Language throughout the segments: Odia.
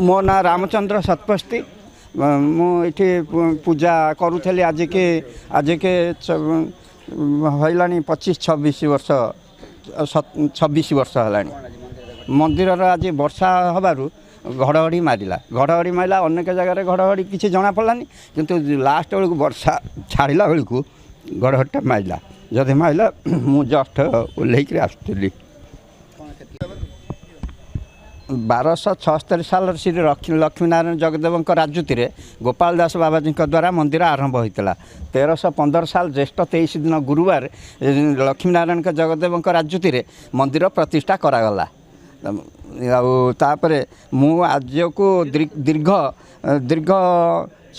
ମୋ ନାଁ ରାମଚନ୍ଦ୍ର ଶତପସ୍ତି। ମୁଁ ଏଠି ପୂଜା କରୁଥିଲି ଆଜିକି ହେଲାଣି 25 26 ବର୍ଷ, 26 ବର୍ଷ ହେଲାଣି। ମନ୍ଦିରର ଆଜି ବର୍ଷା ହେବାରୁ ଘଡ଼ଘଡ଼ି ମାରିଲା, ଘଡ଼ଘଡ଼ି ମାରିଲା। ଅନେକ ଜାଗାରେ ଘଡ଼ଘଡ଼ି କିଛି ଜଣାପଡ଼ିଲାନି, କିନ୍ତୁ ଲାଷ୍ଟ ବେଳକୁ ବର୍ଷା ଛାଡ଼ିଲା ବେଳକୁ ଘଡ଼ଘଡ଼ିଟା ମାରିଲା। ଯଦି ମାରିଲା, ମୁଁ ଜଷ୍ଟ ଓହ୍ଲେଇକିରି ଆସୁଥିଲି। 1276 ସାଲର ଶ୍ରୀ ଲକ୍ଷ୍ମୀନାରାୟଣ ଜଗଦେବଙ୍କ ରାଜୁତିରେ ଗୋପାଳ ଦାସ ବାବାଜୀଙ୍କ ଦ୍ୱାରା ମନ୍ଦିର ଆରମ୍ଭ ହୋଇଥିଲା। 1315 ସାଲ ଜ୍ୟେଷ୍ଠ 23 ଦିନ ଗୁରୁବାର ଲକ୍ଷ୍ମୀନାରାୟଣଙ୍କ ଜଗଦେବଙ୍କ ରାଜୁତିରେ ମନ୍ଦିର ପ୍ରତିଷ୍ଠା କରାଗଲା। ଆଉ ତାପରେ ମୁଁ ଆଜକୁ ଦୀର୍ଘ ଦୀର୍ଘ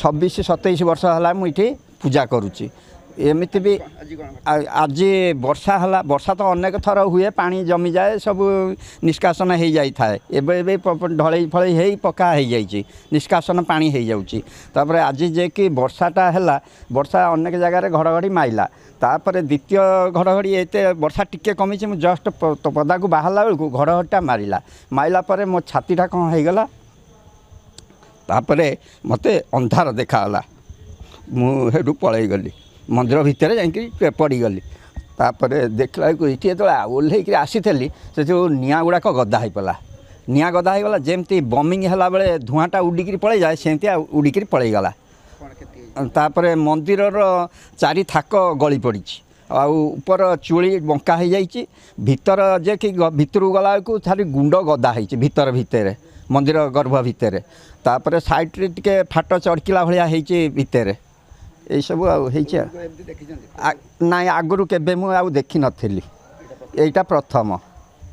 26 27 ବର୍ଷ ହେଲା ମୁଁ ଏଠି ପୂଜା କରୁଛି। ଏମିତି ବି ଆଜି ବର୍ଷା ହେଲା। ବର୍ଷା ତ ଅନେକ ଥର ହୁଏ, ପାଣି ଜମିଯାଏ, ସବୁ ନିଷ୍କାସନ ହେଇଯାଇଥାଏ। ଏବେ ଏବେ ଢଳେଇ ଫଳେଇ ହେଇ ପକ୍କା ହେଇଯାଇଛି, ନିଷ୍କାସନ ପାଣି ହେଇଯାଉଛି। ତାପରେ ଆଜି ଯେ କି ବର୍ଷାଟା ହେଲା, ବର୍ଷା ଅନେକ ଜାଗାରେ ଘଡ଼ଘଡ଼ି ମାଇଲା। ତାପରେ ଦ୍ୱିତୀୟ ଘଡ଼ଘଡ଼ି, ଏତେ ବର୍ଷା ଟିକେ କମିଛି, ମୁଁ ଜଷ୍ଟ ପଦାକୁ ବାହାରିଲା ବେଳକୁ ଘଡ଼ଘଡ଼ିଟା ମାରିଲା। ମାରିଲା ପରେ ମୋ ଛାତିଟା କ'ଣ ହେଇଗଲା। ତାପରେ ମୋତେ ଅନ୍ଧାର ଦେଖାଗଲା। ମୁଁ ସେଇଠୁ ପଳେଇଗଲି, ମନ୍ଦିର ଭିତରେ ଯାଇକି ପଡ଼ିଗଲି। ତାପରେ ଦେଖିଲା ବେଳକୁ ଏଠି ଯେତେବେଳେ ଓହ୍ଲେଇକିରି ଆସିଥିଲି, ସେ ଯେଉଁ ନିଆଁ ଗୁଡ଼ାକ ଗଦା ହେଇପଡ଼ିଲା। ନିଆଁ ଗଦା ହେଇଗଲା, ଯେମିତି ବମିଂ ହେଲାବେଳେ ଧୂଆଁଟା ଉଡ଼ିକିରି ପଳେଇଯାଏ, ସେମିତି ଆଉ ଉଡ଼ିକିରି ପଳେଇଗଲା। ତାପରେ ମନ୍ଦିରର ଚାରି ଥାକ ଗଳି ପଡ଼ିଛି, ଆଉ ଉପର ଚୁଳି ବଙ୍କା ହେଇଯାଇଛି। ଭିତର ଯେ କି ଭିତରକୁ ଗଲା ବେଳକୁ ଖାଲି ଗୁଣ୍ଡ ଗଦା ହେଇଛି ଭିତର ଭିତରେ, ମନ୍ଦିର ଗର୍ଭ ଭିତରେ। ତାପରେ ସାଇଡ଼ରେ ଟିକେ ଫାଟ ଚଡ଼କିଲା ଭଳିଆ ହେଇଛି ଭିତରେ। ଏଇସବୁ ଆଉ ହେଇଛି। ନାଇଁ, ଆଗରୁ କେବେ ମୁଁ ଆଉ ଦେଖିନଥିଲି, ଏଇଟା ପ୍ରଥମ।